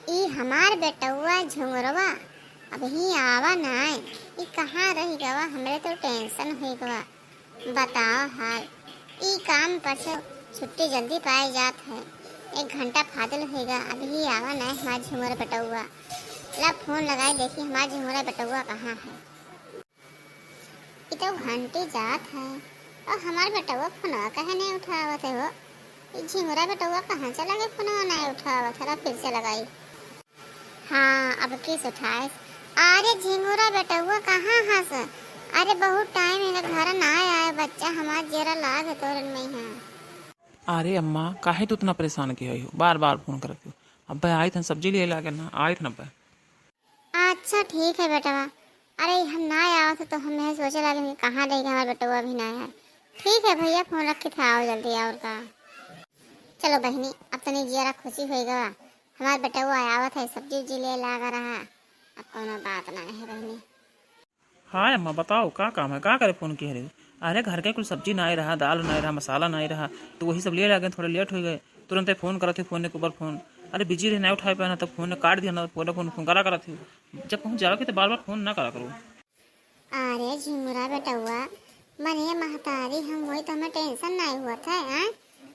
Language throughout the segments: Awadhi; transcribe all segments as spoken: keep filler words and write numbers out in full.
ई हमार बेटउआ झुमरवा अबहीं आवा नाय, ई कहाँ रहि गवा, हमरे तो tension होइ गवा। बताओ हाल, ई काम पर से छुट्टी जल्दी पाए जात है, एक घंटा फाजिल होइगा, अबहीं आवा नाय हमार झुमरा बेटउआ। ला फोन लगाए देखी हमार झुमरा बेटउआ कहाँ है। ई तो घंटी जात है, और हमार बेटउआ फोनवा काहे नहीं उठावत है हो? ई झिंगुरा बेटउआ कहाँ चला गए, फोनवा नहीं उठावत है, ला फिर से लगाई। हाँ, अब किस उठाइस? अरे झिंगुरा बेटउआ कहाँ हस? अरे बहुत time है घर ना आए बच्चा, हमार जियरा लाग है तोरन में है। अरे अम्मा, काहे तू इतना परेशान की हो, बार बार फोन करत हो? अब्बे आइत हन सब्जी लिए लागे ना, आइत हन अब्बे। अच्छा ठीक है बेटवा। अरे हम ना आवत है तो हम यह सोचे लगे कि कहाँ रह गया हमार बेटवा, अभी ना आया। ठीक है भैया, फोन रखी था, आओ जल्दी, और का। चलो बहिनी, अब तनी जियरा खुशी होइगा, हमार बेटवा आवत है, सब्जी उब्जी ले लागा रहा, अब कोनो बात ना है बहिनी। हाँ अम्मा, बताओ का काम है, का करे फोन किहे रहे? अरे घर के कुल सब्जी नाई रहा, दाल नाई रहा, मसाला नाई रहा, तो वही सब ले लागे, थोड़ा late होइ गए। तुरंते फोन करत ही, फोन के ऊपर फोन। अरे busy रहे, नाई उठाए पाए ना, तब फोन काट दिया ना, फोन फोन फोन करा करत ही। जब कहूँ जाओ के तो बार बार फोन ना करा करो। अरे झिमुरा बेटउआ, मने महतारी हम होई तो हमें tension नाई हुआ था, आय?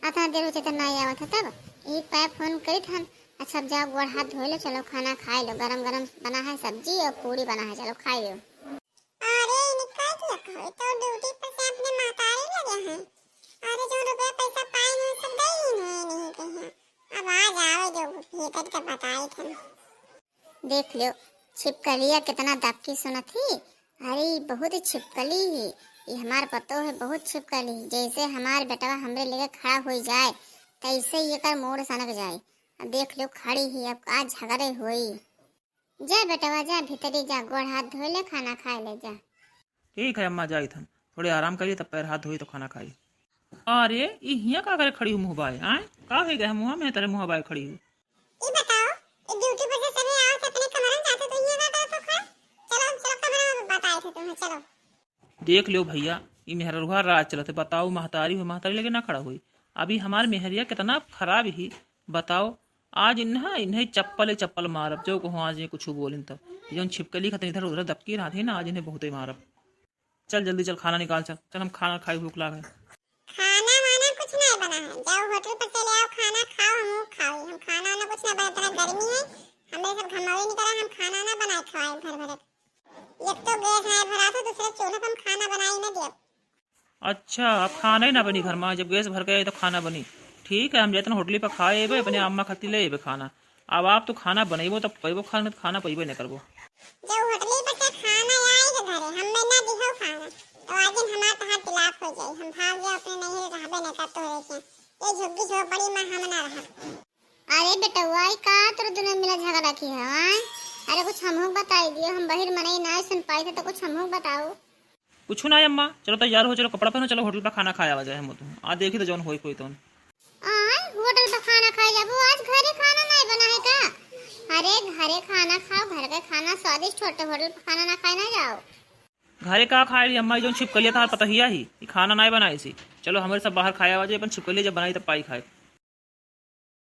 अतना देर होते तो नाई आवत है तब, ई पाए फोन करी था। अच्छा अब जाओ गोड़ हाथ धोए लो, चलो खाना खाए लो, गरम गरम बना है सब्जी और पूड़ी बना है, चलो खाए लो। अरे इनका क्या कहो, तो duty पर से अपने महतारी लगे हैं। अरे जो रुपया पैसा पाए हैं सब दे ही नहीं, नहीं कहीं। अब आ जाओ जो भीतर का बताए थे। देख लो, छिपकलिया कितना दबकी सुनत ही। अरे, ई बहुत छिपकली ही, ई हमार पतो है, बहुत छिपकली ही। जैसे हमार बेटवा हमरे लगे खड़ा होइ जाए, तैसे ही एकर मूड़ सनक जाए। अब देख लो, खड़ी ही, अब का झगड़े होई। जा बेटवा, जा भीतरी जा, गोड़ हाथ धोए ले, खाना खाए ले जा। ठीक है अम्मा, जाइत हन, थोड़े आराम करिए, तब पैर हाथ धोई तो खाना खाई। अरे, ई हियाँ का करे खड़ी हो मुँह बाए, आय? का होइ गए मुँह में तेरे मुँह बाए खड़ी हो? ई बताओ, ई duty पर से सभी आओ तो अपने कमरा में जाते तो हियाँ ना बैठो खा। चलो, चलो कमरा में बताए थे तुम्हें, चलो। देख लो भैया, ई मेहररुआ राज चलत है, बताओ महतारी हो, महतारी लगे ना खड़ा होई। अभी हमार मेहरिया कितना खराब ही, बताओ, आज इन्हें, इन्हें चप्पल, चप्पल मारब, जो कहूँ आज ये कुछ बोलिन तब। ये जौन छिपकली खातिर इधर उधर दबकी रहत है ना, आज इन्हें बहुते मारब। चल जल्दी चल, खाना निकाल, चल, चल हम खाना खाई, भूख लाग है। खाना वाना कुछ नहीं बना है, जाओ होटल पर चले आओ, खाना खाओ, हम खाओ, हम खाना वाना कुछ ना बना, इतना गर्मी है, हमें सब घमौरी निकला, हम खाना ना बनाए खवाए भर भर। एक तो गैस नहीं भरा था, दूसरे चूल्हा पर हम खाना बनाई ना दिया। अच्छा, अब खाना ही ना बनी घर में, जब गैस भर के आई तो खाना बनी। ठीक है, हम जाते हैं होटल पर खाए अबे, अपने अम्मा खातिर ले अबे खाना। अब आप तो खाना बनइबो तब पइबो खाना, नहीं तो खाना पइबे नहीं करबो। जब होटल पर से खाना आई के घरे, हम में ना दिहो खाना, तो आज दिन हमार तहार तिलाक हो जाई, हम भाग जाओ अपने नहीं रहबे नहीं करते हो देखे। ये झुग्गी झोपड़ी में हम ना रहब। अरे बेटवा, ई का तोर दुनो मिला झगड़ा की है, आय? अरे कुछ हमहू बताई दियो, हम बहिर मनई ना सुन पाई थे तो कुछ हमहू बताओ। कुछ ना अम्मा, चलो तैयार हो, चलो कपड़ा पहनो, चलो होटल पर खाना खाए आवा जाए हम तो। आ देखी तो जौन होई कोई तौन। आय, होटल पर खाना खाए जाबो, आज घरे खाना नहीं बना है का? अरे घरे खाना खाओ, घर का खाना स्वादिष्ट होते, होटल पर खाना ना खाए ना जाओ। घरे का खाए ली अम्मा, ई जौन छिपकलिया तहार पतोहिया ही, ई खाना नाय बनाइसी। चलो हमरे सब बाहर खाए आवा जाए, अपन छिपकलिया जब बनाई तब पाई खाए।